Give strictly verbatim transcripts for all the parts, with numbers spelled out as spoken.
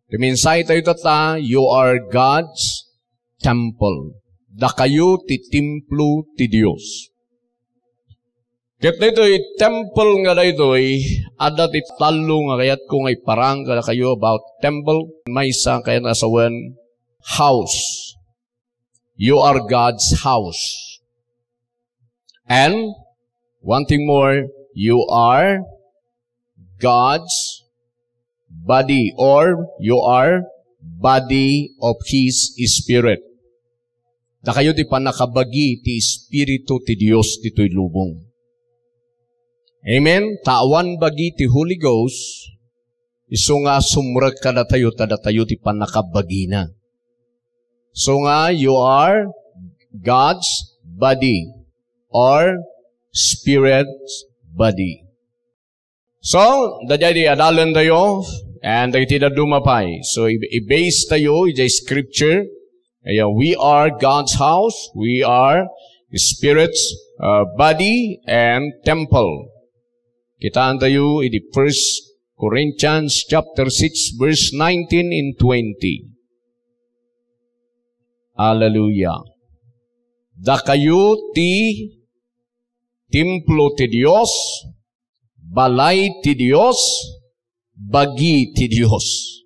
Ti mensahe tayo tatta, you are God's temple. Dakayo ti templo ti Dios. Ket daytoy temple nga daytoy, adda ti tallo nga kayatko nga iparang kadakayo about temple. Maysa kayat nga sawen, house. You are God's house. And one thing more, you are God's body, or you are body of His Spirit. Dakayo ti pannakabagi ti Espiritu ti Dios ditoy lubong. Amen? Ta awan bagi ti Holy Ghost, isu nga sumrek kadatayo, ta datayo ti pannakabagina. So nga, you are God's body or Spirit's body. So, daydiay ti adalentayo, and dagiti dadduma pay. So, i-, i-base tayo iti scripture. Ayan, we are God's house, we are Spirit's, uh, body and temple. Kitaan tayo iti First Corinthians chapter six, verse nineteen and twenty. Hallelujah. Dakayo ti templo ti Dios, balay ti Dios, bagi ti Dios.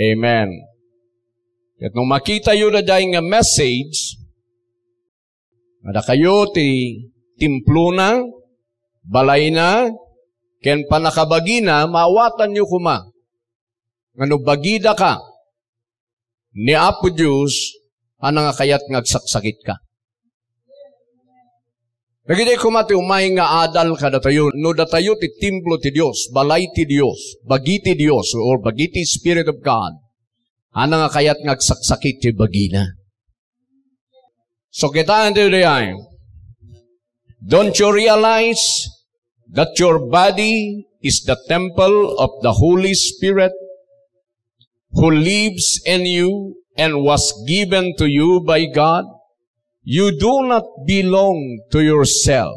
Amen. Ket no makitayo daydiay nga message, nga dakayo ti templona, balayna, ken pannakabagina, maawatanyo koma nga no bagidaka ni Apo Dios, ania nga kayat nga agsaksakitka? Dagiti koma ti umay nga adal kadatayo, no datayo ti templo ti Dios, balay ti Dios, bagi ti Dios, or bagi ti Spirit of God, ania nga kayat nga agsaksakit ti bagina? So, kitaen tayo daydiay. Don't you realize that your body is the temple of the Holy Spirit who lives in you and was given to you by God? You do not belong to yourself.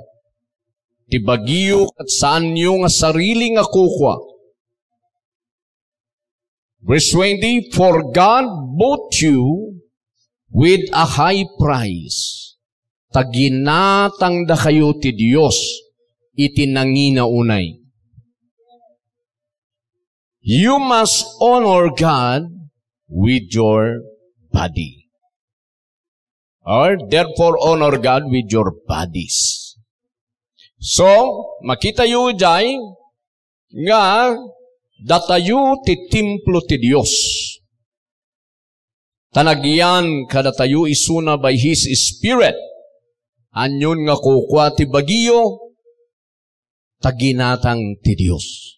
Ti bagiyo ket saanyo nga sarili nga kukua. Verse twenty, "For God bought you with a high price." Ta ginatangdakayo ti Dios iti nangina unay. You must honor God with your body. Or, therefore, honor God with your bodies. So, makitayo jay nga datayo ti templo ti Dios. Ta nagyan kadatayo isuna by His Spirit. Anion nga kukua ti bagiyo, ta ginatang ti Dios.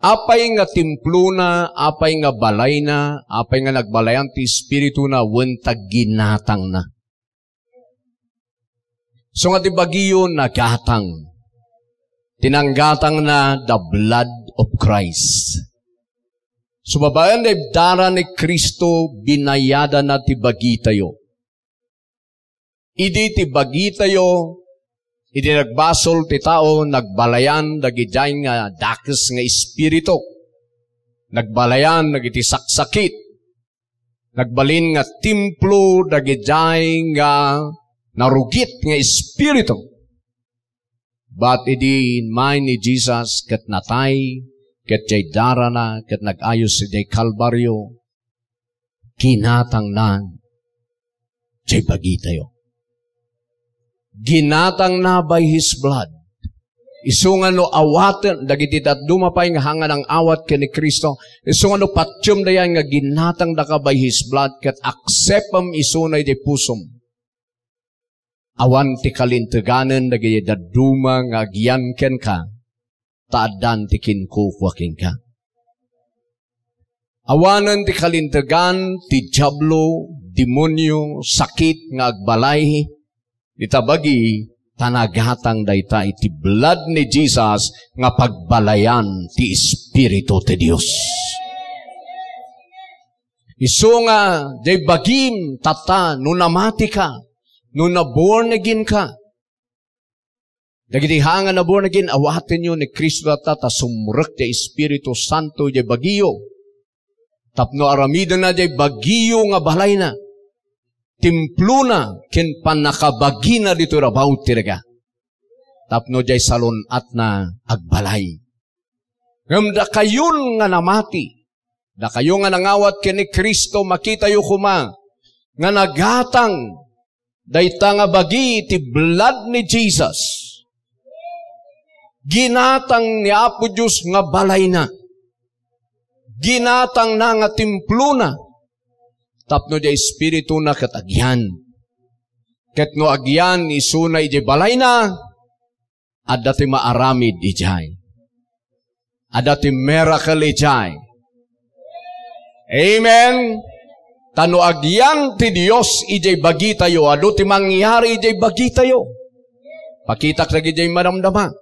Apay nga templona, apay nga balayna, apay nga nagbalayan ti Espirituna, wen ta ginatangna. So nga ti bagiyo nagatang. Ti nanggatangna, the blood of Christ. So babaen ti dara ni Cristo, binayadana ti bagitayo. Idi ti bagitayo, idi nagbasol ti tao, nagbalayan dagidiay nga dakes nga espiritu. Nagbalayan dagiti saksakit. Nagbalin nga templo dagidiay nga narugit nga espiritu. But idi inmay ni Jesus ket natay, ket jay darana, ket nag-ayos idiay Kalbario, ginatangna jay bagitayo. Ginatangna by His blood. Isu nga no awaten dagiti dadduma pay nga hangan nang-awat ken ni Cristo, isu nga no patiemda yan nga ginatangdaka by His blood, ket aksepem isuna iti pusom. Awan ti kalinteganen dagiti dadduma nga agyan kenka, ta addan ti kinkukua kenka. Awanen ti kalintegan ti Diablo, demonio, sakit nga agbalay dita bagi, ta nagatang dayta iti blood ni Jesus nga pagbalayan ti Espiritu ti Dios. Isu nga, jay bagim, tatta, no namatika, no na-born again ka, Dagiti ha nga naborn again, awatenyo ni Cristo tatta ta sumrek ti Espiritu Santo idiay bagiyo. Tapno aramidenna diay bagiyo nga balayna, templona ken pannakabagina ditoy rabaw ti daga. Tapno diay salun-atna agbalay. Ngem dakayon nga namati, dakayo nga nangawat ken ni Cristo, makitayo koma nga nagatang dayta nga bagi ti blood ni Jesus. Ginatang ni Apo Dios nga balayna. Ginatangna nga templona. Tapno diay Espirituna ket agyan. Ket no agyan isuna idiay balayna, adda ti maaramid idiay. Adda ti miracle idiay. Amen. Ta no agyan ti Dios idiay bagitayo, adu ti mangyari idiay bagitayo. Pakitak dagidiay madamdama.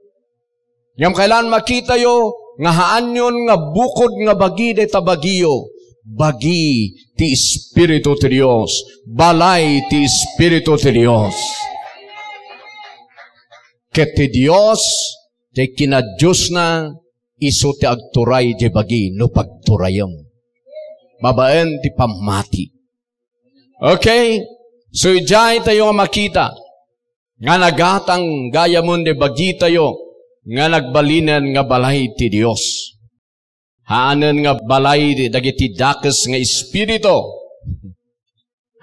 Ngem kailan makitayo nga haanyon nga bukod nga bagi dayta bagiyo, bagi ti Espiritu ti Dios, balay ti Espiritu ti Dios. Ket ti Dios, ti kinadiosna, isu ti agturay diay bagi no pagturayem babaen ti pammati. Okay? So, idiay tayo nga makita nga nagatang gayamen diay bagitayo nga nagbalinen nga balay ti Dios. Haanen nga balay dagiti dakes nga espiritu.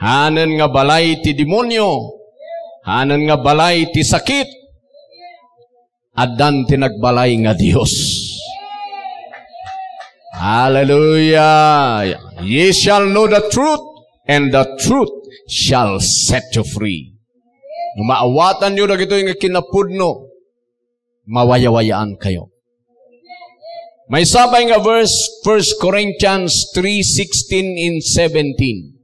Haanen nga balay ti demonio. Haanen nga balay ti sakit. Addan ti nagbalay nga Dios. Hallelujah! Ye shall know the truth, and the truth shall set you free. No maawatanyo dagitoy nga kinapudno, mawayawayaan kayo. Maysa pay nga verse, First Corinthians three sixteen and seventeen.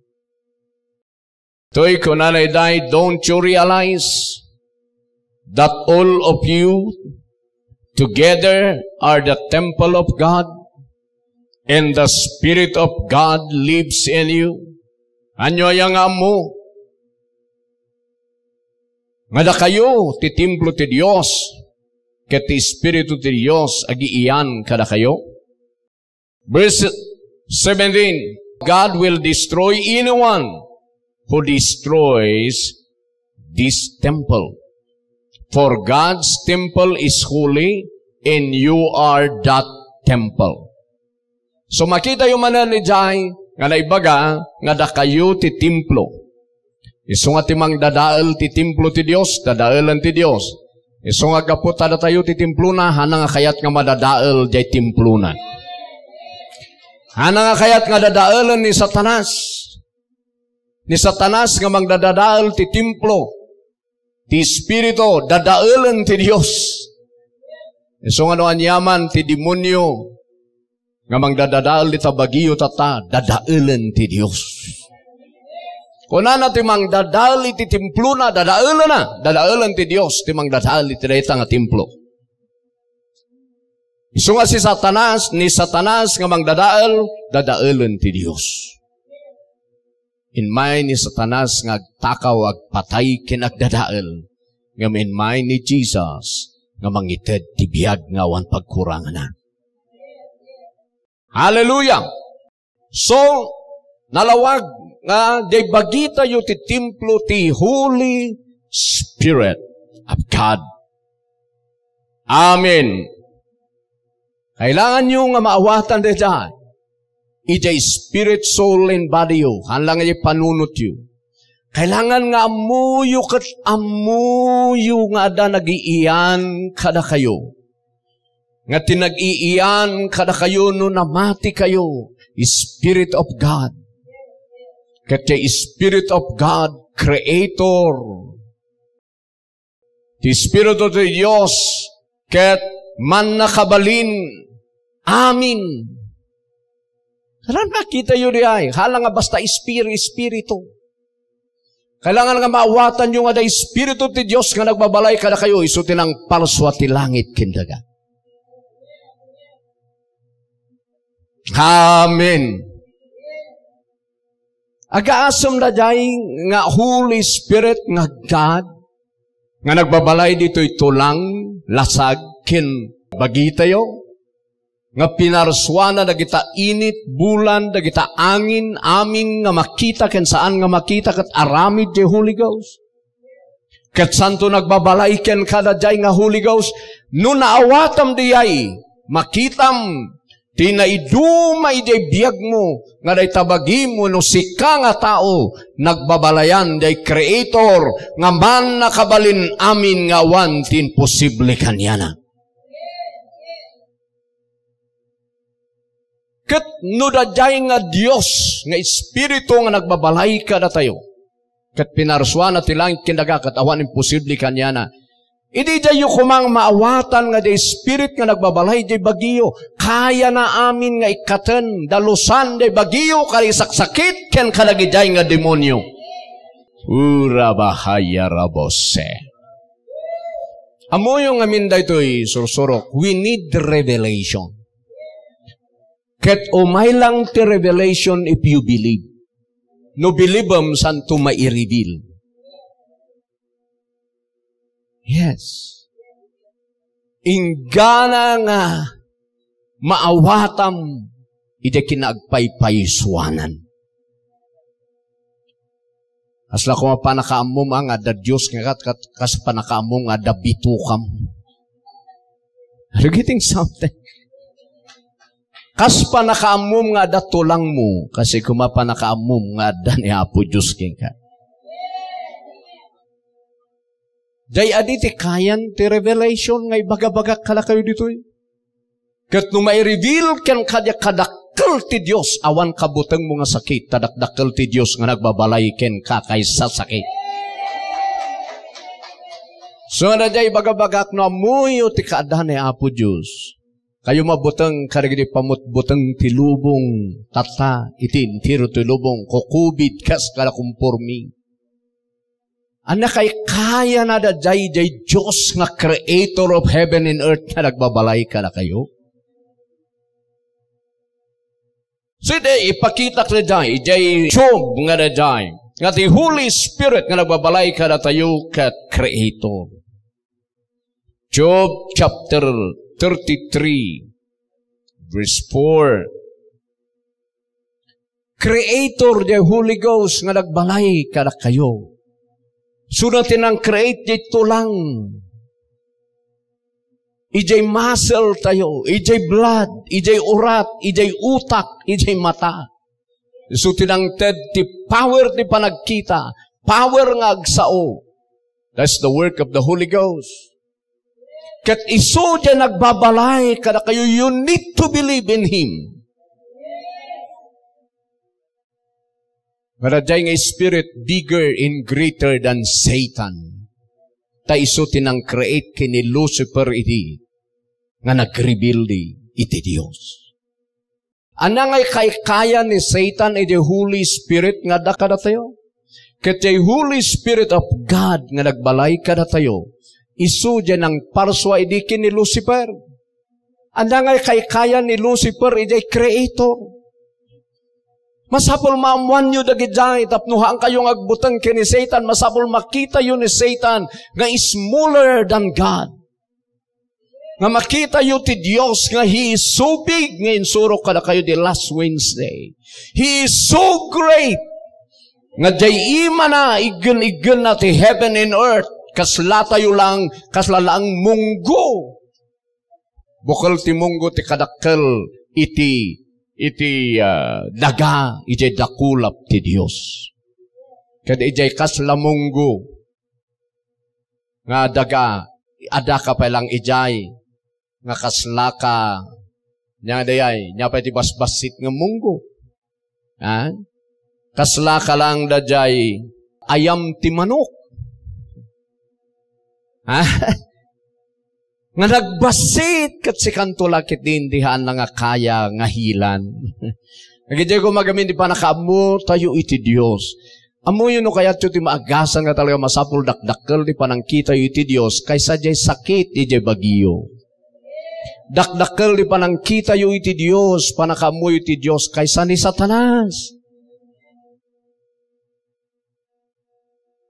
Toy kunana idiay, "Don't you realize that all of you together are the temple of God, and the Spirit of God lives in you?" Ania aya nga ammo nga dakayo ti templo ti Dios, ket ti Espiritu ti Dios agiiyan kadakayo? Verse seventeen, "God will destroy anyone who destroys this temple. For God's temple is holy, and you are that temple." So, makitayo manen idiay nga naibaga nga dakayo ti templo. Isu nga ti mangdadael ti templo ti Dios, dadaelen ti Dios. Isu nga gapu ta datayo ti templona, hana nga kayat nga madadael diay templona. Hana nga kayat nga dadaelen ni Satanas. Ni Satanas nga mangdadadael ti templo. Ti Espiritu, dadaelen ti Dios. Isu nga no aniaman ti demonio nga mangdadadael dita bagiyo tatta, dadaelen ti Dios. Kunana ti mangdadael iti templona, dadaelena, dadaelen ti Dios ti mangdadael iti dayta nga templo. Isu nga si Satanas, ni Satanas nga mangdadael, dadaelen ti Dios. Immay ni Satanas nga agtakaw, agpatay, ken agdadael, ngem immay ni Jesus nga mangited ti biag nga awan pagkuranganna. Hallelujah! So, nalawag nga diay bagitayo ti templo ti Holy Spirit of God. Amen. Kailanganyo nga maawatan dayta. Idiay spirit, soul, and body yo. Haan lang idiay panunotyo. Kailangan nga ammoyo ket ammoyo nga adda nagiiyan kadakayo. Nga ti nagiiyan kadakayo no namati kayo, Spirit of God. Ket ti Spirit of God, Creator. Ti Espiritu ti Dios ket mannakabalin amin. Kailangan makitayo diay, haan lang nga basta espiri-, espiritu. Kailangan nga maawatanyo nga adda Espiritu ti Dios nga nagbabalay kadakayo, isu ti nangparsua ti langit ken daga. Amen. Agaasem daydiay nga Holy Spirit nga God nga nagbabalay ditoy tulang lasag ken bagitayo, nga pinarsuana dagita init, bulan, dagita angin, amin nga makita ken saan nga makita, ket aramid ti Holy Ghost. Ket santo nagbabalay kenka daydiay nga Holy Ghost, no naawatam daydiay, makitam ti naiduma idiay biagmo nga dayta bagimo no sika nga tao, nagbabalayan diay Creator nga mannakabalin amin nga awan ti imposible kaniana. Ket no daydiay nga Dios nga Espiritu nga nagbabalay kadatayo, ket pinarsuana ti langit ken daga, ket awan imposible kaniana. Idi daydiayyo koma nga maawatan nga diay Spirit nga nagbabalay diay bagiyo, kayana amin nga ikkaten, dalusan diay bagiyo, karisaksakit ken kadagidiay nga demonio. Ura bahaya rabose. Ammoyo ngamin daytoy, sursurok, we need revelation. Ket umay lang ti revelation if you believe. No bilibem, santo maireveal. Yes. Inggana nga maawatam iti kinaagpaypaysuanan. Kasla koma pannakaammom, a, nga adda Dios nga kat-, kat-, kas pannakaammom nga adda bitokam. Are you getting something? Kas pannakaammom nga adda tulangmo, kasi koma pannakaammom nga adda ni Apo Dios kenka. Diay adi ti kayan ti revelation nga ibagabagak kadakayo ditoy. Ket no maireveal kenka diay kadakkel ti Dios, awan kabutengmo nga sakit, ta dakdakkel ti Dios nga nagbabalay kenka kaysa sakit. So, daydiay ibagabagak, no ammoyo ti kaadda ni Apo Dios, kayo mabuteng kadagiti pamutbuteng ti lubong, tatta, iti entero ti lubong, kukubit kas kada kumpormi. Ania kaykayana daydiay, diay Dios nga creator of heaven and earth nga nagbabalay kadakayo? Sidi, ipakitak daydiay, diay Job nga daydiay, nga ti Holy Spirit nga nagbabalay kadatayo ket creator. Job chapter thirty-three, verse four. Creator diay Holy Ghost nga nagbalay kadakayo. Isuna ti nang-create diay tulang, idiay muscle tayo, idiay blood, idiay urat, idiay utak, idiay mata. Isu ti nangted ti power ti panagkita, power nga agsao. That's the work of the Holy Ghost. Ket isu diay nagbabalay kadakayo, you need to believe in Him. Nga daydiay nga spirit bigger and greater than Satan. Ta isu ti nang-create ken ni Lucifer idi nga nagrebelde iti Dios. Ania nga kaykaya ni Satan iti Holy Spirit nga adda kadatayo? Ket diay Holy Spirit of God nga nagbalay kadatayo, isu diay nangparsua idi ken ni Lucifer. Ania nga kaykaya ni Lucifer idiay Creator? Masapul maammoanyo dagidiay tapno haankayo nga agbuteng ken ni Satan, masapul makitayo ni Satan nga is smaller than God. Nga makitayo ti Dios nga He is so big nga insurok kadakayo di last Wednesday. He is so great nga diay imana, iggen-iggenna ti heaven and earth, kaslatayo lang, kasla laeng munggo. Bukel ti munggo ti kadakkel iti, iti, ah, daga, idiay dakulap ti Dios. Ket idiay kasla munggo nga daga, addaka pay lang idiay, nga kaslaka, nia dayay, nia pay ti basbassit nga munggo. Ha? Kaslaka lang dayay ayam ti manok. Ha? Nga nagbassit ket sikanto la ket di, di haanna nga kaya nga hilan. Dagiti gumagamin ti pannakaammo tayo iti Dios. Ammoyo no kayatyo ti maagasan nga talaga masapul dakdakkel ti panangkitayo iti Dios kaysa diay sakit idiay bagyo. Dakdakkel ti panangkitayo iti Dios, pannakaammoyo iti Dios kaysa ni Satanas.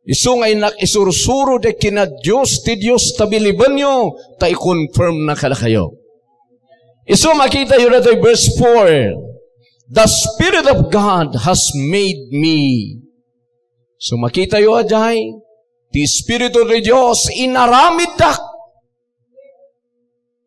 Isu nga innak isursuro dagiti kinadios ti Dios ta bilibenyo, ta i-confirm na kadakayo. Isu makitayo ditoy verse four, "The Spirit of God has made me." So makitayo a jay, ti Espiritu ti Dios inaramiddak.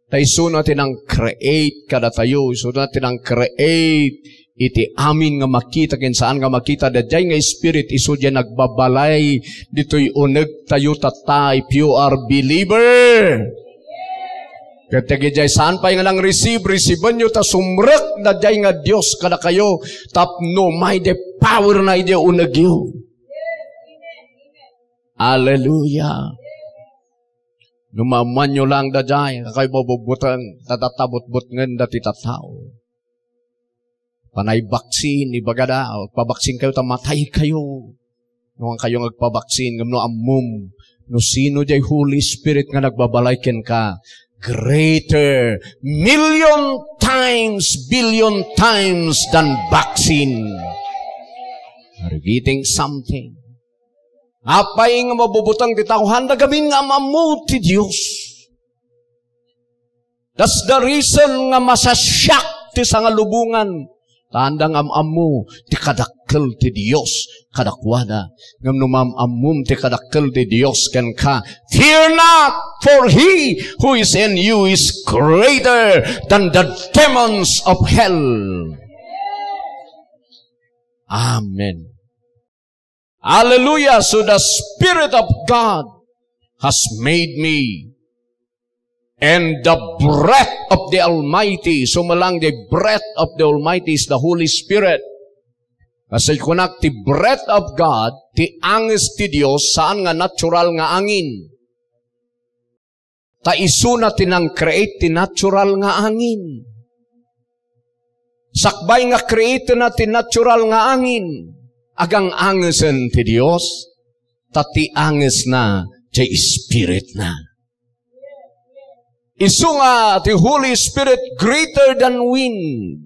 Ta isuna ti nang-create kadatayo, isuna ti nang-create iti amin nga makita ken saan nga makita. Daydiay nga Spirit, isu diay nagbabalay ditoy unegtayo tatta, if you are believer. Ket dagidiay saan pay nga nang-receive, receivenyo ta sumrek daydiay nga Dios kadakayo, tapno umay diay power na idiay unegyo. Hallelujah. No maammoanyo lang daydiay, kakayo mabubuteng, ta tatta butbutngen dati tattao. Panay baksin, ibagada, "Agpabaksin kayo ta matay kayo." No kayo nga agpabaksin, ngem no ammom, no sino diay Holy Spirit nga nagbabalay kenka, greater, million times, billion times than vaccine. Are you getting something? Apay nga mabubuteng ti tao? Haanda gamin nga am-ammo ti Dios. That's the reason nga masasiak ti sangalubongan. Ta haanda nga am-ammo ti kadakkel ti Dios kadakuada. Ngem no maam-ammom ti kadakkel ti Dios kenka, "Fear not, for he who is in you is greater than the demons of hell." Amen. Hallelujah. So the Spirit of God has made me. And the breath of the Almighty. So, malang the breath of the Almighty is the Holy Spirit. Kasi kunak ti breath of God, ti anges ti Dios, saan nga natural nga angin. Ta isuna ti nang-create ti natural nga angin. Sakbay nga create na ti natural nga angin, agang-angesen ti Dios, ta ti angesna ti Spiritna. Isu nga ti Holy Spirit greater than wind,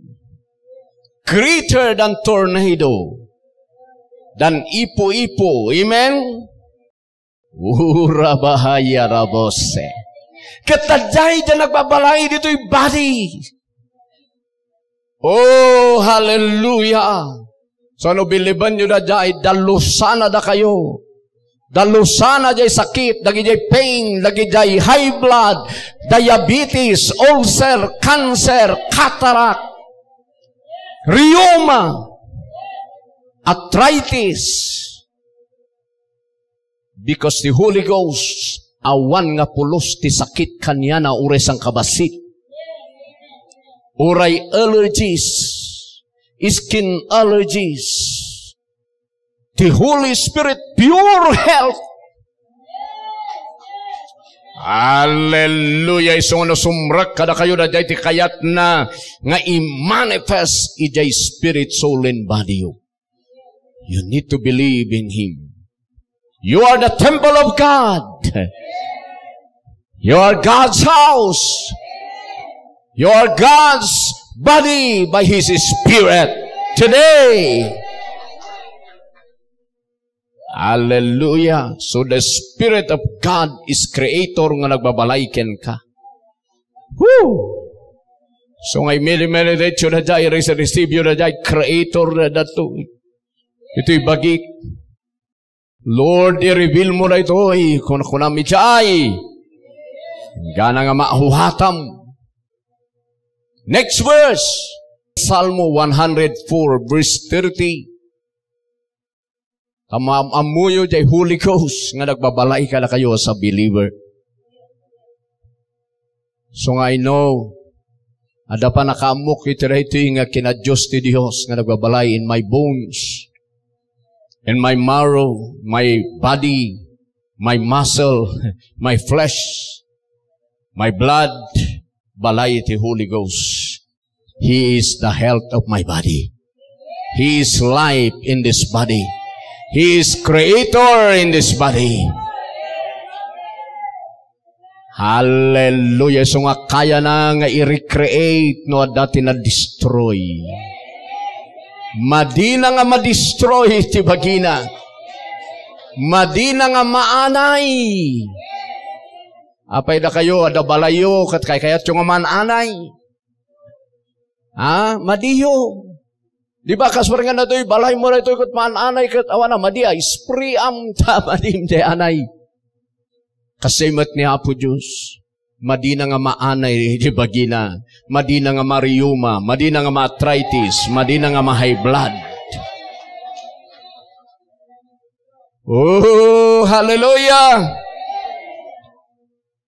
greater than tornado, than ipo-ipo. Amen? Ura bahaya rabose. Ket daydiay ti nagbabalay ditoy body. Oh, hallelujah. So, no bilibenyo daydiay, dalusana dakayo. Dalusana jay sakit, dagidiay pain, dagidiay high blood, diabetes, ulcer, cancer, cataract, rheuma, arthritis. Because the Holy Ghost, awan nga pulos ti sakit kaniana uray sangkabassit. Uray allergies, skin allergies. The Holy Spirit, pure health. Hallelujah. Isu nga no sumrek kadakayo daydiay ti kayatna nga i-manifest idiay spirit, soul, and body yo. You need to believe in Him. You are the temple of God. You are God's house. You are God's body by His Spirit today. Hallelujah. So the Spirit of God is creator nga nagbabalay kenka. Woo! So nga imili-meditate yo daydiay, receive yo daydiay, creator na dato. Ito'y bagik. Lord, i-reveal mo daytoy. Kuna-, kunam idiay. Gana nga maawatam. Next verse. Salmo one hundred four, verse thirty. Ta maam-ammoyo diay Holy Ghost nga nagbabalay kadakayo as a believer. So nga I know, adda panakaammok iti daytoy nga kinadios ti Dios nga nagbabalay in my bones, in my marrow, my body, my muscle, my flesh, my blood, balay ti Holy Ghost. He is the health of my body. He is life in this body. He is creator in this body. Hallelujah. So nga kayana nga i-recreate no adda ti na-destroy. Madina nga ma-destroy ti bagina. Madina nga maanay. Apay dakayo, adda balayyo, ket kaykayatyo nga maan-anay? Ha? Madiyo. Di ba, kas nga daytoy, balaymo daytoy ket maan-anay ket awan a, madi a, ispreeam ta, madim ti anay. Kasay met ni Apo Dios, madina nga maanay iti bagina, madina nga ma-rheuma, madina nga ma-arthritis, madina nga ma-high blood. Oh, hallelujah!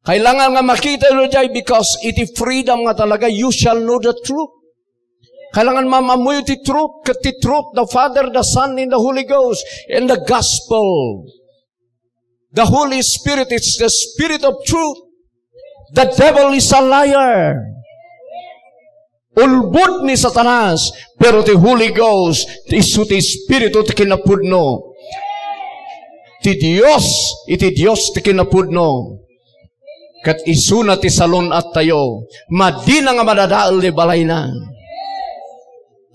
Kailangan nga makita iti jay, because iti freedom nga talaga, you shall know the truth. Kailangan maam-ammoyo ti truth, ket ti truth, the Father, the Son, and the Holy Ghost, and the gospel. The Holy Spirit is the Spirit of truth. The devil is a liar. Ulbod ni Satanas, pero ti Holy Ghost, isu ti Espiritu ti kinapudno. Ti Dios, iti Dios ti kinapudno. Ket isuna ti salun-attayo, madina nga madadael ti balayna.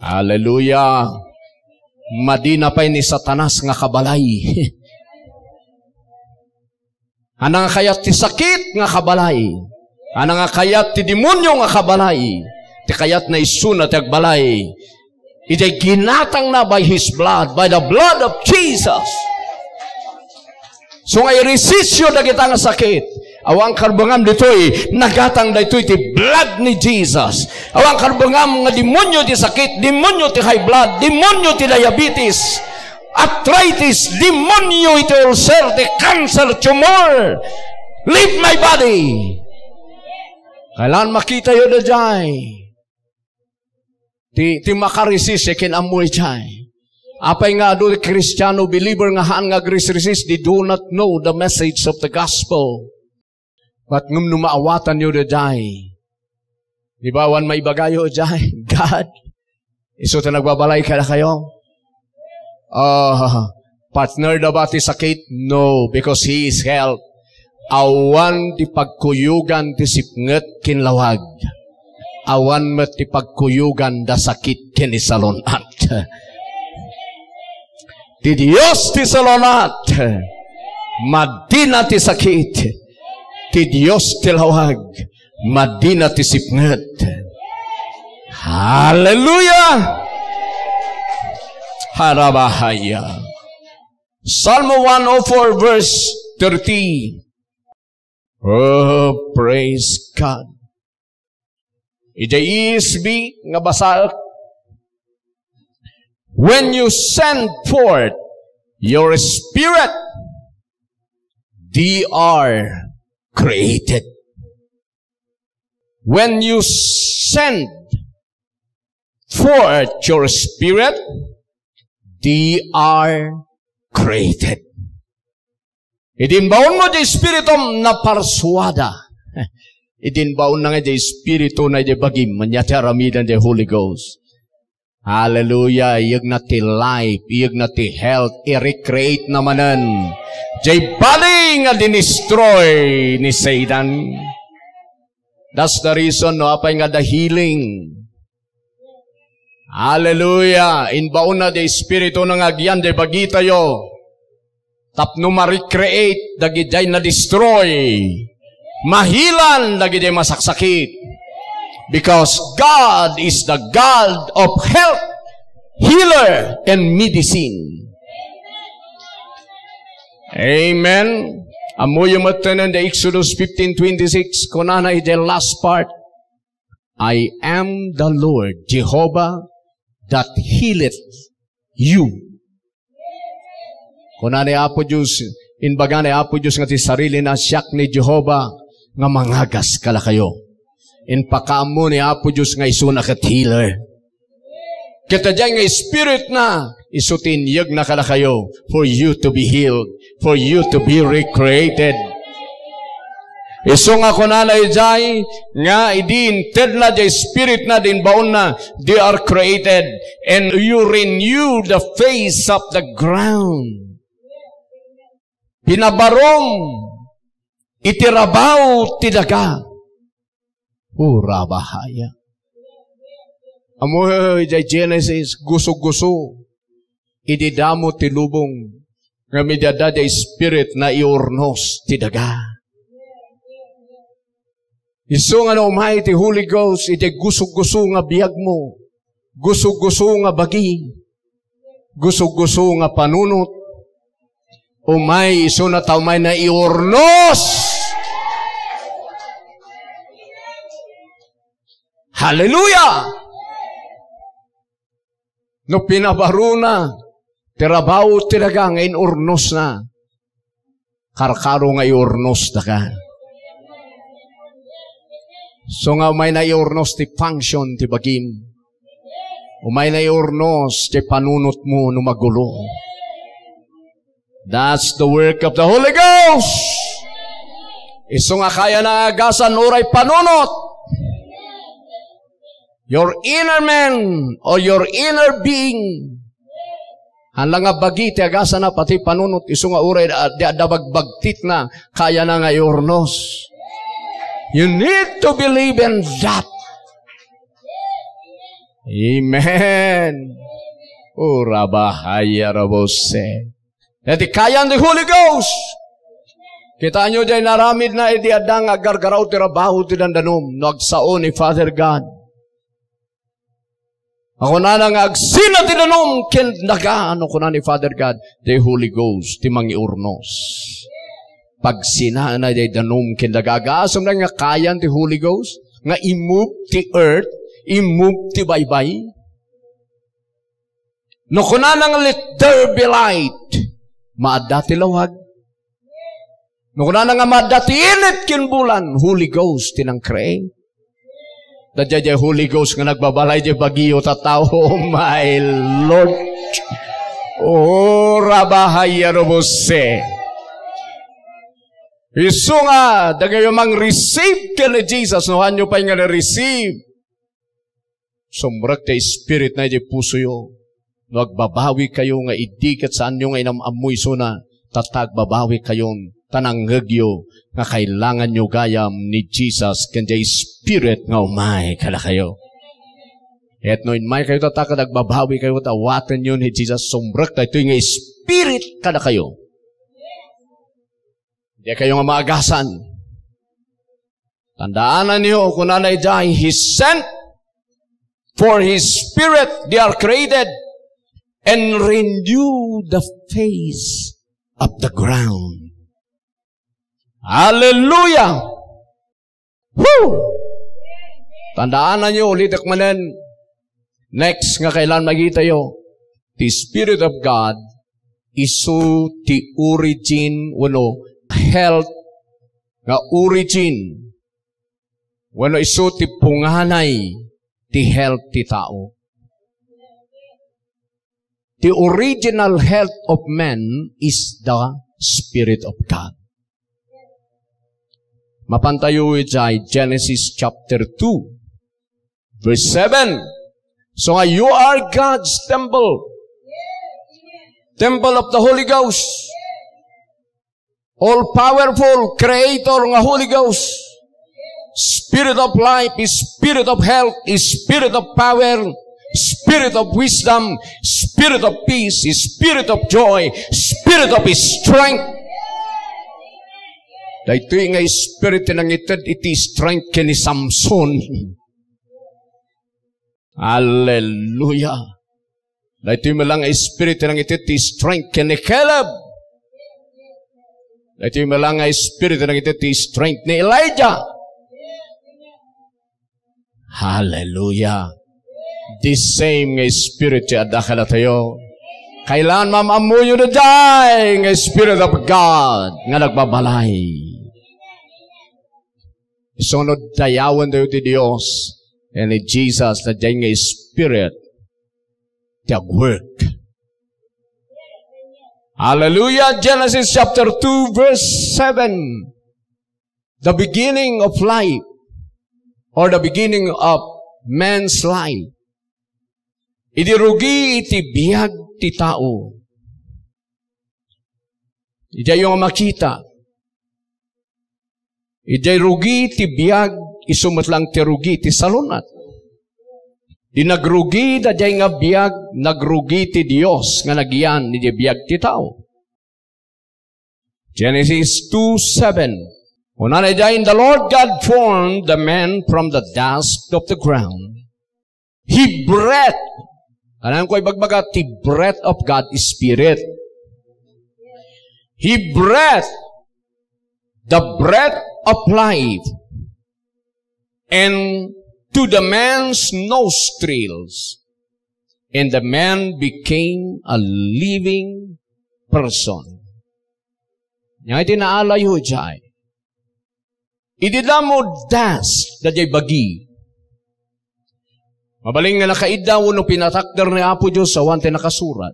Hallelujah! Madina pay ni Satanas nga kabalay. Ania nga kayat ti sakit nga kabalay? Ania nga kayat ti demonio nga kabalay? Ti kayatna isuna ti agbalay. Idiay ginatangna by His blood, by the blood of Jesus. So nga i-resistyo dagita nga sakit. Awan karbengam ditoy, nagatang daytoy ti blood ni Jesus. Awan karbengam nga demonio ti sakit, demonio ti high blood, demonio ti diabetes, arthritis, demonio iti ulcer, ti cancer, tumor. Leave my body. Kailangan makitayo daydiay. Ti, ti makaresist, ken ammo ijay. Apay nga adu ti Kristiano, believer nga haan nga agresist, they do not know the message of the gospel. But ngem no maawatanyo daydiay, di ba, awan maibagayo daydiay? God, isu ti nagbabalay kadakayo. Ah, partner da ba ti sakit? No, because He is health. Awan ti pagkuyugan ti sipnget ken lawag. Awan met ti pagkuyugan da sakit ken isalun-at. Ti Dios ti salun-at, madina ti sakit. Ti Dios ti lawag, madina ti sipnget. Hallelujah! Harabahaya. Psalm one oh four, verse thirty. Oh, praise God. Iti E S V nga basaek, "When you send forth your spirit, they are created." When you send forth your spirit, they are created. Idi imbaonmo ti Espiritum, naparsuada. Idi imbaonna nga ti Espirituna iti bagim, ania ti aramiden ti Holy Ghost. Hallelujah! Iyegna ti life, iyegna ti health, i-recreate na manen. Jay body nga dinestroy ni Satan. That's the reason no apay nga the healing. Hallelujah! Imbaonna ti Espirituna nga agyan ti bagitayo. Tapno ma-recreate dagidiay na-destroy. Mahilan dagidiay masaksakit. Because God is the God of health, healer, and medicine. Amen. Ammoyo metten the Exodus fifteen twenty-six, kunana iti last part, "I am the Lord Jehovah that healeth you." Kuna ni Apo Dios, imbaga ni Apo Dios nga ti sarilina, "Siak ni Jehovah nga mangagas kadakayo." Impakaammo ni Apo Dios nga isuna ket healer. Ket daydiay nga Espiritna, isu ti inyegna kadakayo for you to be healed, for you to be recreated. Isu nga kunana idiay nga idi intedna ti Espiritna, ti imbaonna, they are created, and you renew the face of the ground. Pinabarom iti rabaw ti daga. Hurabahaya. Ammo, idiay Genesis, guso-guso idi damo ti lubong. Ngem idi adda ti Spirit, naiurnos ti daga. Isu nga no umay ti Holy Ghost, iti gusugguso nga biagmo, gusugguso nga bagi, gusugguso nga panunot, umay isuna ta umay naiurnos. Hallelujah! No pinabarona ti rabaw ti daga nga inurnosna, karkaro nga iurnos daka. So nga umay naiurnos ti function ti bagim. Umay naiurnos ti panunotmo no magulo. That's the work of the Holy Ghost. Isu nga kayana nga agasan uray panunot. Your inner man or your inner being. Haan la nga bagi ti agasana, pati panunot, isu nga uray da-, di adda bagbagtitna, kayana nga iurnos. You need to believe in that. Amen. Ura bahaya rabose. Daytoy kayan ti Holy Ghost. Kitaenyo diay inaramidna idi adda nga aggargaraw ti rabaw ti dandanum no agsao ni Father God. Kunana nga agsina ti danum ken daga, no kuna ni Father God, the Holy Ghost ti mangiurnos. Pagsinaenna diay danum ken daga, agasem nga kayan ti Holy Ghost nga i-move ti earth, i-move ti baybay. No kunana nga, "Let there be light," maadda ti lawag. No kunana nga, "Maadda ti init ken bulan," Holy Ghost ti nang-create. Daydiay Holy Ghost nga nagbabalay diay bagiyo, tattao. Oh my Lord. Oh, rabahaya robose. Isu nga, dagayo mang-receive ken ni Jesus, no haanyo pay nga na-receive. Sumrek ti Spirit na iti pusoyo. No agbabawi kayo nga idi ket saanyo nga inam-ammo isuna, tatta agbabawi kayon, ta nangngegyo nga kailanganyo gayam ni Jesus ken diay Spirit nga umay kadakayo. Ket no immay kayo tatta ket agbabawi kayo, ket awatenyo ni Jesus, sumrek daytoy nga Spirit kadakayo. Di kayo nga maagasan. Tandaananyo, kunana idiay, "He sent for His Spirit, they are created, and renew the face of the ground." Hallelujah! Woo! Tandaananyo, ulitek manen, next nga kailan makitayo, the Spirit of God, isu ti origin wenno health nga origin, wenno isu ti punganay ti health ti tao. The original health of man is the Spirit of God. Mapantayo idiay Genesis chapter two, verse seven. So nga, you are God's temple. Temple of the Holy Ghost. All-powerful, creator nga Holy Ghost. Spirit of life, Spirit of health, Spirit of power, Spirit of wisdom, Spirit of peace, Spirit of joy, Spirit of strength. Daytoy nga Spirit ti nangited iti strength ken ni Samson. Hallelujah. Daytoy met lang nga Spirit ti nangited ti strength ken ni Caleb. Daytoy met lang nga Spirit ti nangited ti strength ni Elijah. Hallelujah. The same nga Spirit ti adda kadatayo. Kailan maam-ammoyo daydiay nga Spirit of God nga nagbabalay. Isu no dayawen tayo ti Dios, ken ni Jesus, ta diay nga Spirit ti agwork. Hallelujah! Genesis chapter two, verse seven. The beginning of life, or the beginning of man's life. Idi rugi iti biag ti tao. Idiay nga makita. Idiay rugi ti biag, isu met lang ti rugi ti salunat. Di nagrugi daydiay nga biag, nagrugi ti Dios nga nagyan idiay biag ti tao. Genesis two seven. Kunana idiay, "And the Lord God formed the man from the dust of the ground." He breathed. Kanang ko ibagbaga, ti breath of God is spirit. He breathed the breath of life and to the man's nostrils, and the man became a living person. Nya iti naalayo idiay, idi damo dust daydiay bagi, mabalin nga nakaiddaw no pinatakder ni Apo Dios awan ti nakasurat.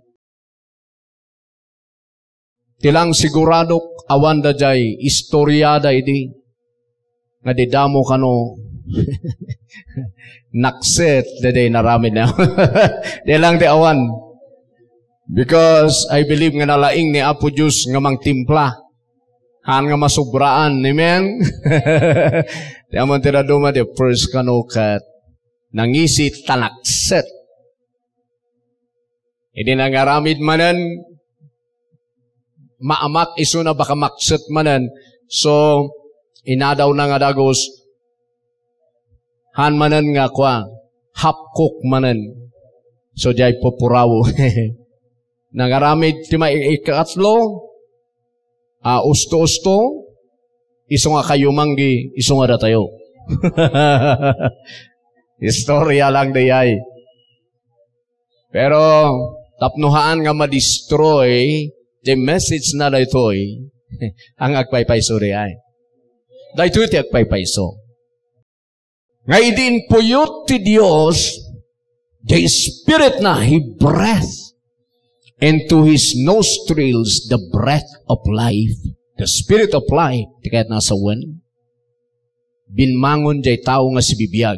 Ti lang siguradok, awan daydiay istoriada idi nga di damo kano nakset daydiay inaramidna. Di lang ti awan. Because I believe nga nalaing ni Apo Dios nga mangtimpla. Haan nga masubraan. Amen? Ti ammon ti dadduma, di first kano ket nangisit ta nakset. Idi nangaramid manen, maamak isuna baka makset manen. So, inadawna nga dagus, haan manen nga kua, half cook manen. So, diay pupuraw. Nangaramid ti mai-, ikatlo, a, usto-usto, isu nga kayo manggi, isu nga datayo. Istorya lang dayay. Pero tapno haan nga ma-destroy ti message na daytoy, ang agpaypayso dayay. Daytoy ti agpaypayso. Nga idi inpuyot ti Dios, the Spirit na, He breathed into his nostrils the breath of life. The Spirit of life, ti kayat na sawen. Binmangon jay tao nga sibibiag.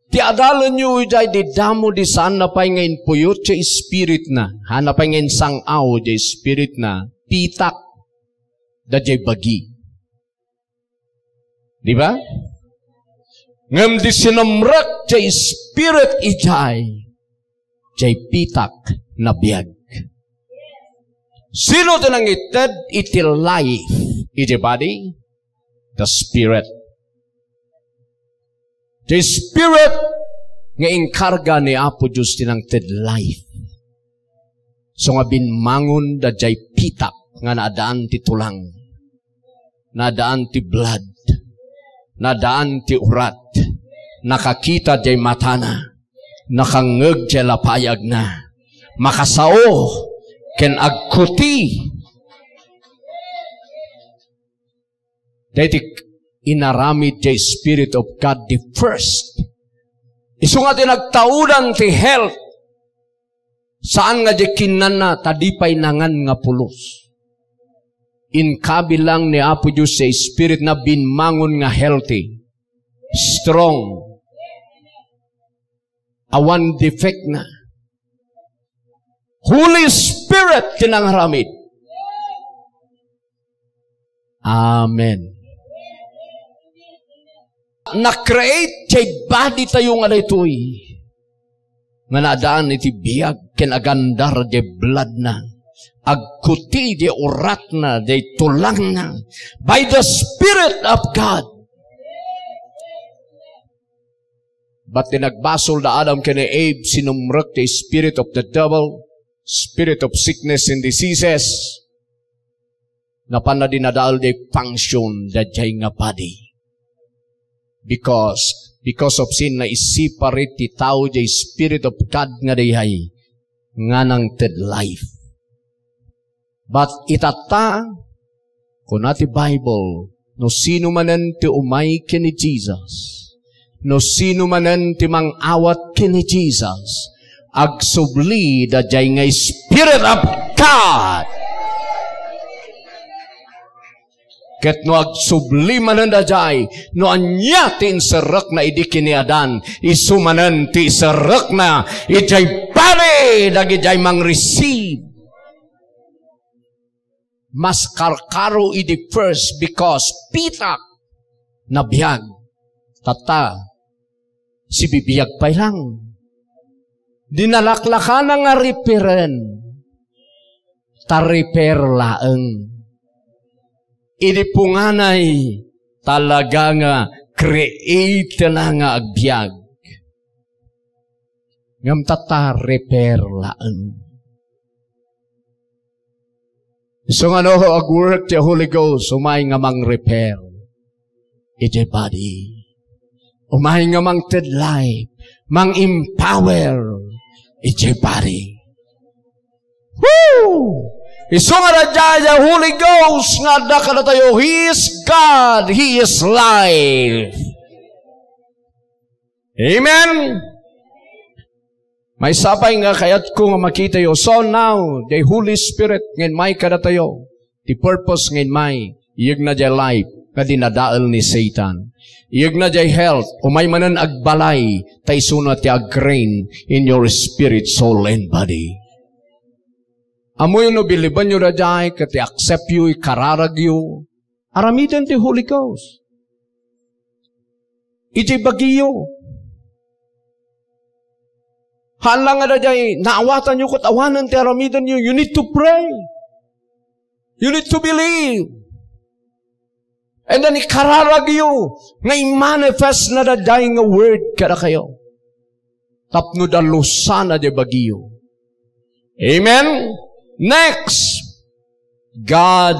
Ti adalenyo idiay di damo di saan na pay nga inpuyot ti Spirit na, haan na pay nga insang-aw ti Spirit na, pitak, daydiay bagi. Di ba? Ngem di sinumrek ti Spirit idiay, diay pitak nabiag. Sino ti nangited iti life iti body? The Spirit. The Spirit nga inkarga ni Apo Dios ti nangted life. So nga binmangon daydiay pitak nga naadaan ti tulang, naadaan ti blood, naadaan ti urat, nakakita diay matana, nakangngeg diay lapayagna, makasao ken agkuti. Daytoy inaramid ti Spirit of God the first. Isu nga ti nagtaudan ti health. Saan nga di kinnanna ta di pay nangan nga pulos. Inkabilang ni Apo Dios ti Spirit na binmangon nga healthy, strong, awan defect na. Holy Spirit ti nangaramid. Amen. Na-create ti body tayo nga daytoy. Nga naadaan iti biag ken agandar ti blood na. Agkuti ti uratna, ti tulangna. By the Spirit of God. But ti nagbasol da Adam ken ni Eve, sinumrek ti spirit of the devil, spirit of sickness and diseases. Napanna dinadael ti function daydiay nga body. Because, because of sin, naisiparate ti tao diay Spirit of God nga daydiay nga nangted life. But itatta, kuna ti Bible, no sino manen ti umay ken ni Jesus, no sino manen ti mang-awat ken ni Jesus, agsubli daydiay nga Spirit of God. Ket no agsubli manen daydiay, no ania ti inserrekna idi ken ni Adan, isu manen ti iserrekna idiay body dagiti mangreceive. Mas karkaro idi first because pitak, nabiag. Tatta, sibibiag pay lang. Di nalaklakana nga repairen. Ta repair laeng. idi punganay, talaga nga create na nga agbiag. Ngem tatta repair laeng. Isu nga no, ag-work ti Holy Ghost, umay nga mang-repair iti body. Umay nga mangted life, mang-empower iti body. Woo! Isu nga daydiay a Holy Ghost nga adda kadatayo, He is God, He is life. Amen? Maysa pay nga kayatko nga makitayo. So now, the Holy Spirit nga immay kadatayo, the purpose nga immay, iyegna diay life nga dinadael ni Satan. Iyegna diay health, umay manen agbalay, ta isuna ti ag-reign in your spirit, soul, and body. Ammoyo no bilibenyo daydiay, ket i-acceptyo, ikararagyo, aramiden ti Holy Ghost. Iti bagiyo. Haan lang nga daydiay, naawatanyo ket awanen ti aramidenyo. You need to pray. You need to believe. And then ikararagyo nga i-manifest na daydiay nga word kadakayo. Tapno dalusana diay bagiyo. Amen? Next, God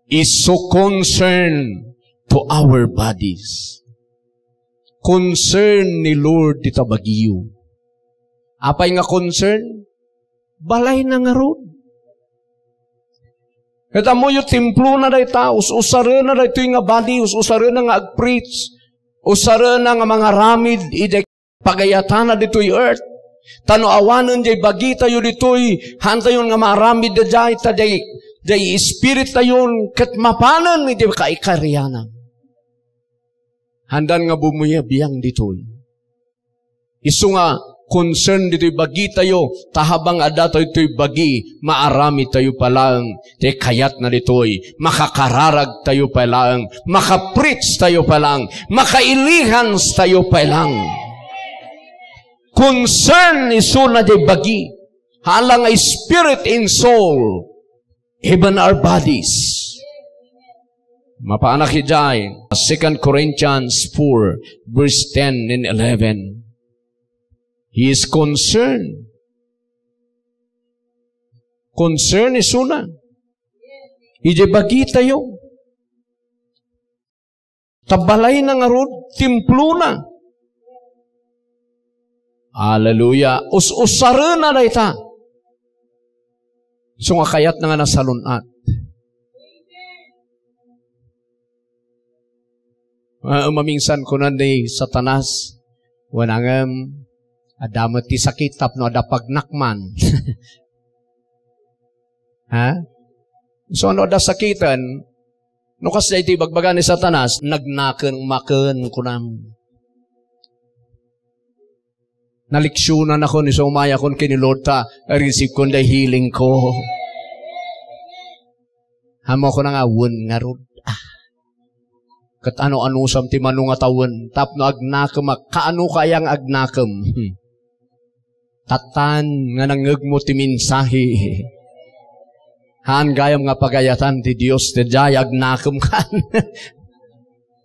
is so concerned to our bodies. Concern ni Lord dita bagiyo. Apay nga concern? Balayna ngarud. Ket ammoyo, templona dayta, us-usarena daytoy nga body, us-usarena nga agpreach, usarena nga mangaramid idiay pagayatana ditoy earth. Ta no awanen diay bagitayo ditoy, haantayon nga maaramid daydiay, ta diay, diay spiritayon ket mapanen iti kaikarianan. Haandan nga bumuyabiang ditoy. Isu nga concern ditoy bagitayo, ta habang adda tayo ditoy bagi, maaramid tayo pay laeng ti kayatna ditoy, makakararag tayo pay laeng, makapreach tayo pay laeng, makailihans tayo pay laeng. Concern isuna diay bagi. Hala nga spirit and soul, even our bodies. Mapanak idiay, Second Corinthians four, verse ten and eleven. He is concerned. Concern isuna. Idiay bagitayo. Ta balayna ngarud, templona. Hallelujah. Us-usarena dayta. Isu nga kayatna nga nasalun-at. Ah, mamingsan kunan ni Satanas, "Wen, ngem, adda met ti sakit tapno adda pagnakman." Ha? So, no adda sakiten, no kasdiay ti ibagbaga ni Satanas, "Nagnakem maken," kunam. Naleksionanakon, isu umayakon ken ni Lord ta receive-kon diay healing ko. Ammok nga wen ngarud. Ah. Ket ano-anusam ti mano nga tawen tapno agnakemak, kaano ka aya nga agnakem? Hmm. Tattan nga nangngegmo ti mensahe. Haan gayam nga pagayatan ti Dios, ti diay agnakem kan.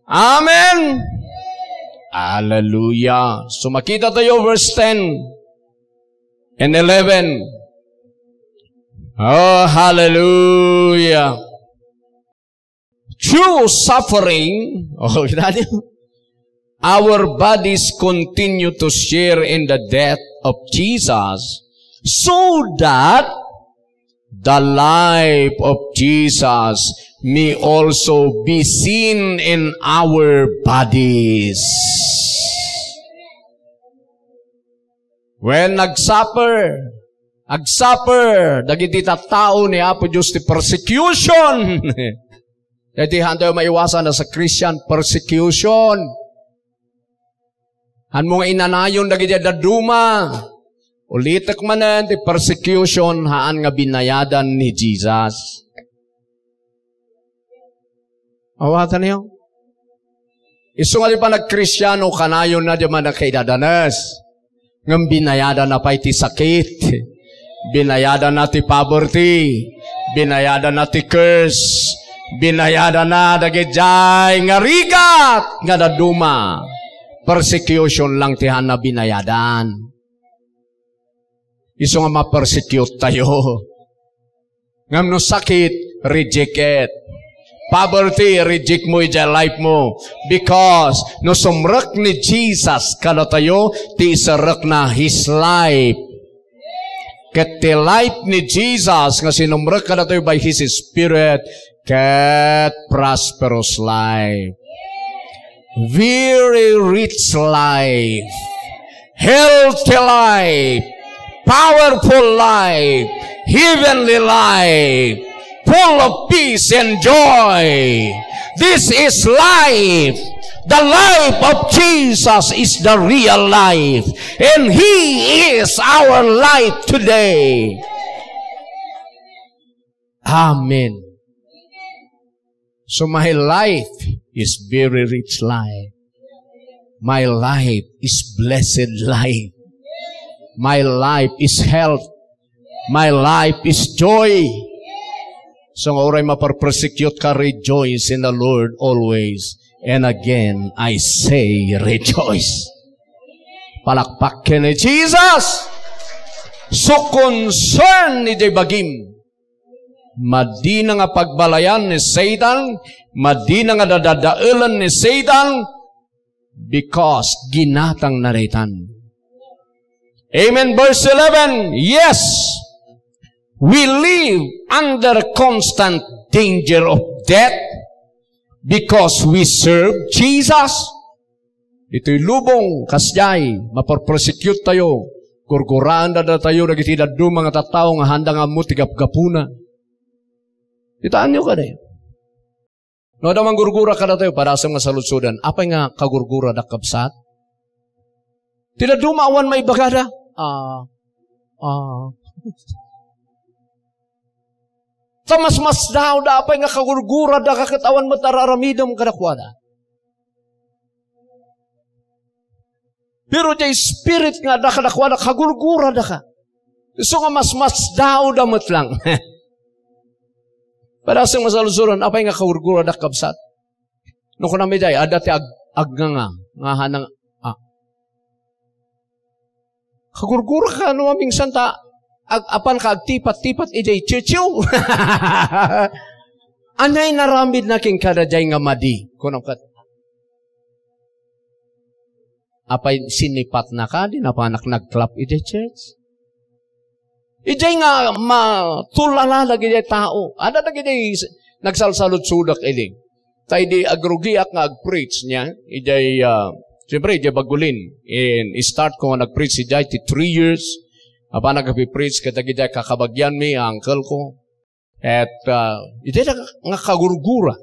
Amen! Hallelujah! So, makita tayo, verse ten and eleven. Oh, hallelujah! Through suffering, oh, kita niyo? Our bodies continue to share in the death of Jesus, so that the life of Jesus may also be seen in our bodies. When nagsuffer, agsuffer dagiti tattao ni Apo Dios ti persecution. Daytoy haantayo maiwasan as a Christian, persecution. Haanmo nga inanayon dagiti dadduma. Ulitek manen, ti persecution, haan nga binayadan ni Jesus. Awatanyo? Isu nga ti panagkristiano, kanayonna diay mannakaidadanes. Ngem binayadanna pay ti sakit. Binayadanna ti poverty. Binayadanna ti curse. Binayadana dagidiay nga rigat nga dadduma. Persecution lang ti haanna binayadan. Isu nga ma-persecute tayo. Ngem no sakit, reject it. Poverty, reject mo idiay life mo. Because no sumrek ni Jesus kadatayo, ti iserrekna his life. Ket ti life ni Jesus nga sinumrek kadatayo by his Spirit, ket prosperous life. Very rich life, healthy life, powerful life, heavenly life, full of peace and joy. This is life. The life of Jesus is the real life, and He is our life today. Amen. So my life is very rich life. My life is blessed life. My life is health. My life is joy. So nga uray maperpersecute ka, rejoice in the Lord always. And again, I say, rejoice. Palakpak ken ni Jesus. So concern ni bagim. Madina nga pagbalayan ni Satan, madina nga dadadaelan ni Satan, because ginatangna daytan. Amen. Verse eleven, yes, we live under constant danger of death because we serve Jesus. Ditoy lubong, kasdiay, maperpersecute tayo. Gurguraen da datayo dagiti dadduma nga tattao nga haanda nga ammo ti gapgapuna. Kitaenyo kadi? No adda manggurgura kadatayo, padasem nga saludsodan, apay nga kagurguradak, kabsat? Ti dadduma awan maibagada. Ah, ah. Ta masmasdaawda apay nga kagurgurada ket awan met ar-aramidem kadakuada. Pero diay spirit nga adda kadakuada, kagurguradaka. Isu nga masmasdaawda met lang. Padasem nga saludsodan, apay nga kagurguradak, kabsat? No kunam idiay, adda ti ag-, agnganga, nga hanang, ah. Kagurguraka no mamingsan ta ag-, apan ka agtipat-tipat idiay church yo. Ania inaramidna kenkada diay nga madi? Kunam ket, apay sinipatnaka, di napanak nagklap idiay church? Idiay nga matulala dagiti tao. Adda dagiti s-, nagsalsaludsodak idi. Ta idi agrugiak nga agpreach niya, idiay, ah, siyempre, idiay Bagulin. In start ko nga nagpreach idiay ti three years. Apan nagpipreach ket dagiti kakabagianmi, uncle ko. Et, ah, idiay da nga kagurgura.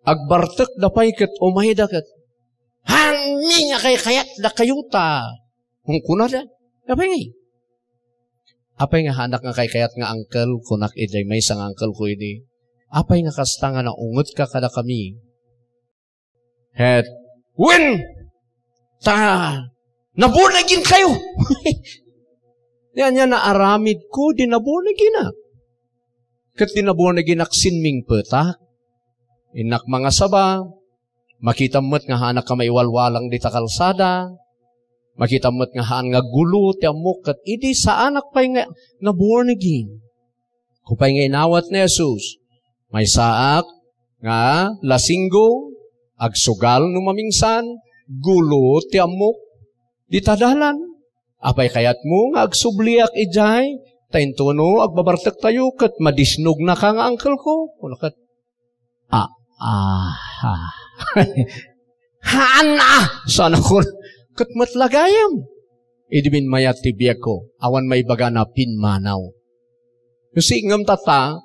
Agbartekda pay ket umayda ket, "Haanmi nga kaykayat dakayo ta." Kunkunada, "Apay ngay? Apay nga haanak nga kaykayat nga uncle?" kunak idiay maysa nga uncle ko idi. "Apay nga kasta nga naungetka kadakami?" Ket, "Wen, ta na-born again kayo." Yan, yan, naaramid ko, di na-born again ak. Ket di na-born again ak, sinmingpetak. Innak mangasaba, makitam met nga haanak ka maiwalwalang dita kalsada, makitam met nga haan nga gulo ti ammok, ket idi saanak pay nga na-born again. Ku pay nga inawat ni Jesus, maysaak nga lasinggo, agsugal no mamingsan, gulo ti ammok dita dalan. Apay kayatmo nga agsubliak idiay? Ta intono agbabartektayo ket madisnognaka nga uncle ko. Kuna ket, "Ah, ah, ah." "Haan a!" sana ko. Ket met la gayam. Idi binmayat ti biagko, awan maibagana pimmanaw. Kasi ngem tatta,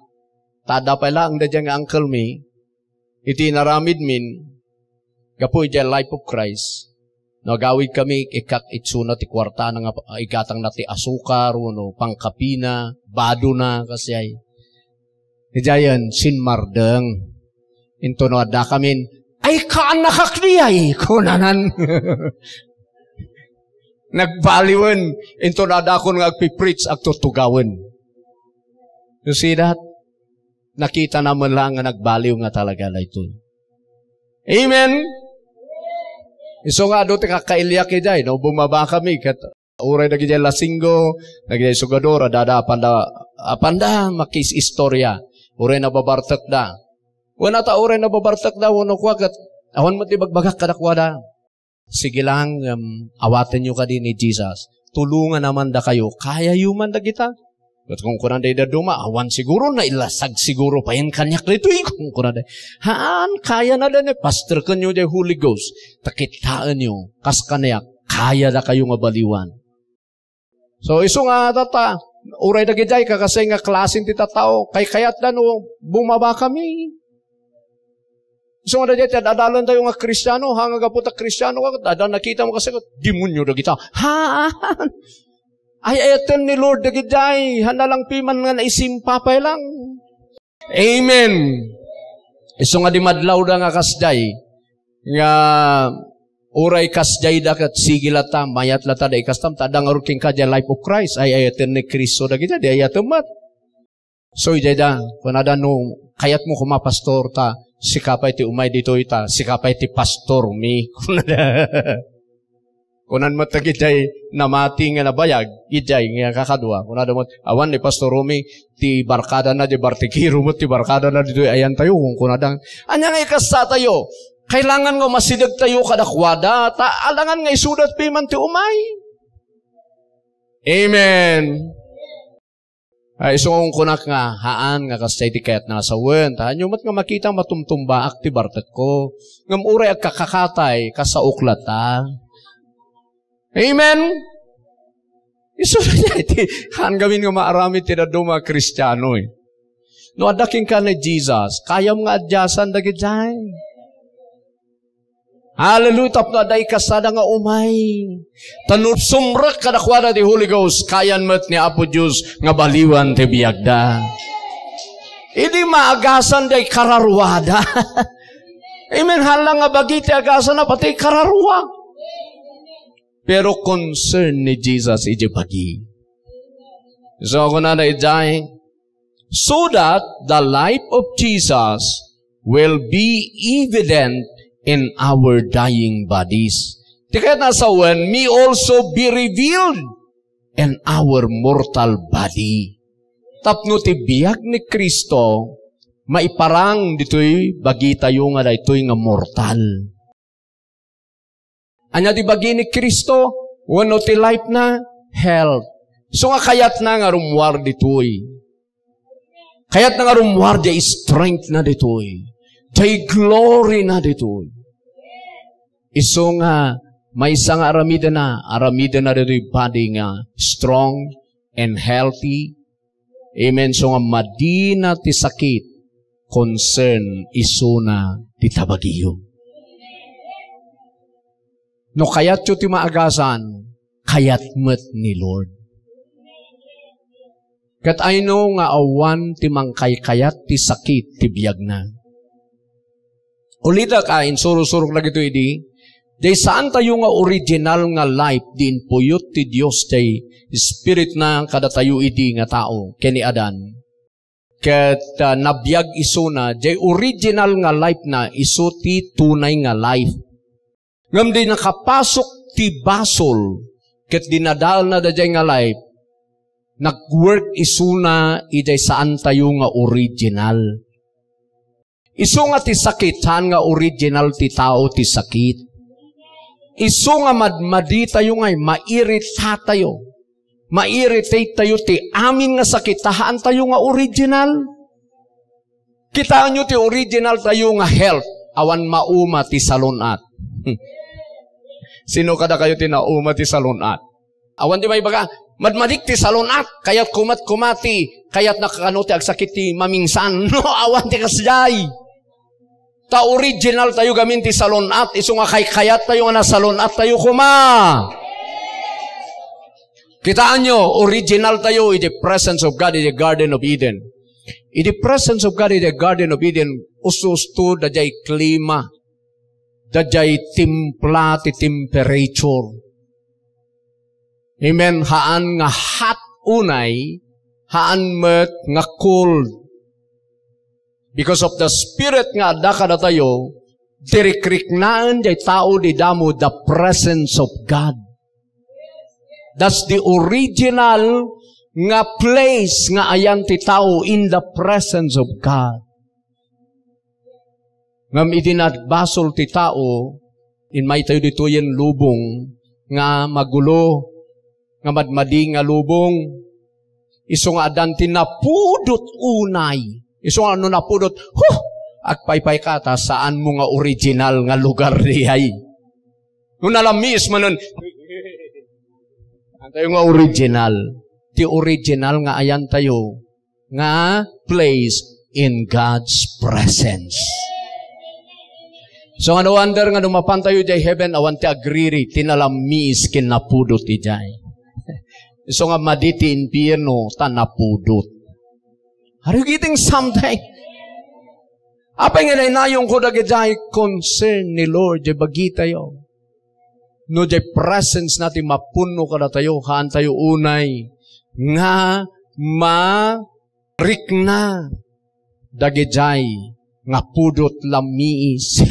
ta adda pay laeng daydiay nga uncle mi, iti inaramidmin, gapu idiay Life of Christ, no agawidkami, ikkak itsuna ti kuartana nga igatangna ti asukar, wenno pangkapina, badona, kasdiay. Idiayen, simmardeng. Intono addakamin, "Ay, kaannakak diay," kunanan. Nagbaliwen, intono addakon nga agpipreach, agtutugawen. You see that? Nakitana met laeng nga nagbaliw nga talaga daytoy. Amen? Isu nga adu ti kakkailiak idiay, no? Bumaba kami, ket uray dagidiay lasinggo, dagidiay sugador, adda, apanda, apanda makis-istorya. Uray nababartekda. Wen, ta uray nababartekda, wenno kua ket, awan met ti bagbagak kadakuada. Sige lang, em, awatenyo kadi ni Jesus. Tulonganna man dakayo. Kayayo man dagita. Ket kunkunada ida duma, awan siguro, nailasag siguro payen kaniak daytoy, kunkunada. Haan, kayana da ni Pastor kenyo diay Holy Ghost. Ta kitaenyo, kas kaniak, kayadakayo nga baliwan. So, isu nga tatta, uray dagidiay, kakasay nga klase ti tattao, kaykayatda no bumaba kami. Isu nga daydiay ti ad-adalentayo nga Kristiano, ha, nga gapu ta Kristiano ka, adda nakita mo kasi, demonyo dagita. Ha? Ay, ayaten ni Lord dagidiay, handa lang piman nga naisimpa pay lang. Amen. Isu nga di madlawda nga kasdiay, nga uray kasdiay da ket sige latta, mayat latta da ikastam, ta adda ngarud kenka diay life of Christ, ay ayaten ni Cristo dagita, di ayaten met. So, idiay da, kunada no, kayatmo koma, pastor, ta sika pay ti umay ditoy, ta sika pay ti pastor mi. Kunan met dagiti namati nga nabayag, idiay nga kakadua. Kunada met, awan ni Pastor Romy, ti barkadana, di bartikero met, ti barkadana, ditoy ayantayo, kunkunada. Ania nga ikastatayo? Kailangan nga masidegtayo kadakuada, ta alangan nga isudat piman ti umay. Amen. Ay, isu nga kunkunak nga, haan nga kasdiay ti kayatna nga sawen. Ta, ania met nga makita, matumtumbaak ti bartekko. Ngem uray agkakakatay, kasaok latta. Amen? Isu daydiay ti, haan gamin nga maaramid ti dadduma a Kristiano, eh. No adda kenka ni Jesus, kayam nga adyasan dagidiay. Hallelujah. Tapno adda ikasada nga umay. Ta no sumrek kadakuada ti Holy Ghost, kayan met ni Apo Dios nga baliwan ti biagda. Idi maagasan diay kararuada. Amen. Hala nga bagi ti agasanna, pati kararua. Pero concern ni Jesus iti bagi. So, kunana idiay, so that the life of Jesus will be evident in our dying bodies. Ti kayatna a sawen, may also be revealed in our mortal body. Tapno ti biag ni Cristo, maiparang ditoy bagitayo nga daytoy nga mortal. Ania ti bagi ni Cristo? Wenno ti life na? Health. So nga kayatna nga rummuar ditoy. Kayatna nga rummuar diay strength na ditoy. Diay glory na ditoy. Isu nga maysa nga aramidena, aramidena ditoy body nga strong and healthy. Amen. So nga madina ti sakit, concern isuna ti tabagiyo. No kayatyo ti maagasan, kayat met ni Lord. Ket ayno nga awan ti mangkaykayat ti sakit ti biagna. Ulitek a, insursurok dagitoy idi, diay saantayo nga original nga life di impuyot ti Dios diay Spiritna kadatayo idi nga tao ken ni Adan. Ket, ah, nabiag isuna, diay original nga life na isu ti tunay nga life. Ngem di nakapasok ti basol ket dinadaelna daydiay nga life, nag-work isuna idiay saantayo nga original. Isu nga ti sakit, saan nga original ti tao ti sakit. Isu nga madmaditayo ngay, mairitatayo. Ma-irritate tayo ti amin nga sakit, ta haantayo nga original. Kitaenyo ti original tayo nga health, awan mauma ti salun-at. Sino kadakayo ti nauma ti salun-at? Awan ti maibaga, "Madmadik ti salun-at, kayat kumat kumati, kayat nakakano ti agsakit ti mamingsan." No, awan ti kasdiay. Ta original tayo gamin ti salun-at, isu nga kaykayat tayo nga nasalun-at tayo koma. Kitaenyo, original tayo iti presence of God iti Garden of Eden. Iti presence of God iti Garden of Eden, usto-usto, daydiay klima, daydiay timpla ti temperature. Amen. Haan nga hot unay, haan met nga cold. Because of the Spirit nga adda kadatayo, dirikriknaen jay tao dayta mo the presence of God. That's the original nga place nga ayan ti tao, in the presence of God. Ngem idi nagbasol ti tao, immaytayo ditoyen lubong nga magulo, nga madmadi nga lubong. Isu nga addan ti napudot unay. Isu nga no napudot, huh! Agpaypayka ta saanmo nga original nga lugar diay. No nalamiis manen, antayo nga original. Ti original nga ayantayo nga place in God's presence. So, no wonder nga no mapantayo jay heaven, awan ti agriri, ti nalamiis ken napudot idiay. So nga madi ti impierno, ta napudot. Are you getting something? Apay nga nainayonko dagidiay concern ni Lord, jay bagitayo. No jay presence na ti mapunno kadatayo, haantayo unay nga marikna dagidiay nga pudot lamiis.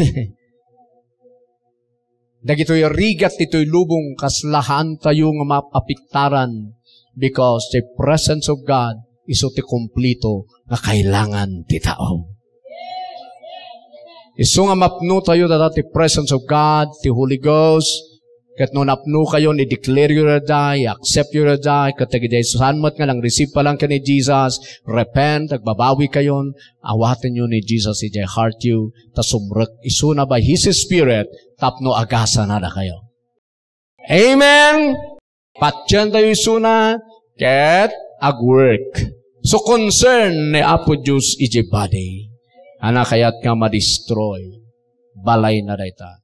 Dagitoy rigat ditoy lubong, kasla haantayo nga maapektaran, because the presence of God isu ti kumplito nga kailangan ti tao. Isu nga mapnotayo dayta ti presence of God, ti Holy Ghost, ket no napnokayon, i-declare yo dayta, i-accept yo dayta, ket dagiti saan met nga nang-receive pa lang ken ni Jesus, repent, agbabawikayon, awatenyo ni Jesus idiay heart yo, ta sumrek isuna by His Spirit tapno agasana dakayo. Amen! Patientayo isuna ket agwork. So, concern ni Apo Dios idiay body. Ania kayat nga ma-destroy? Balayna dayta.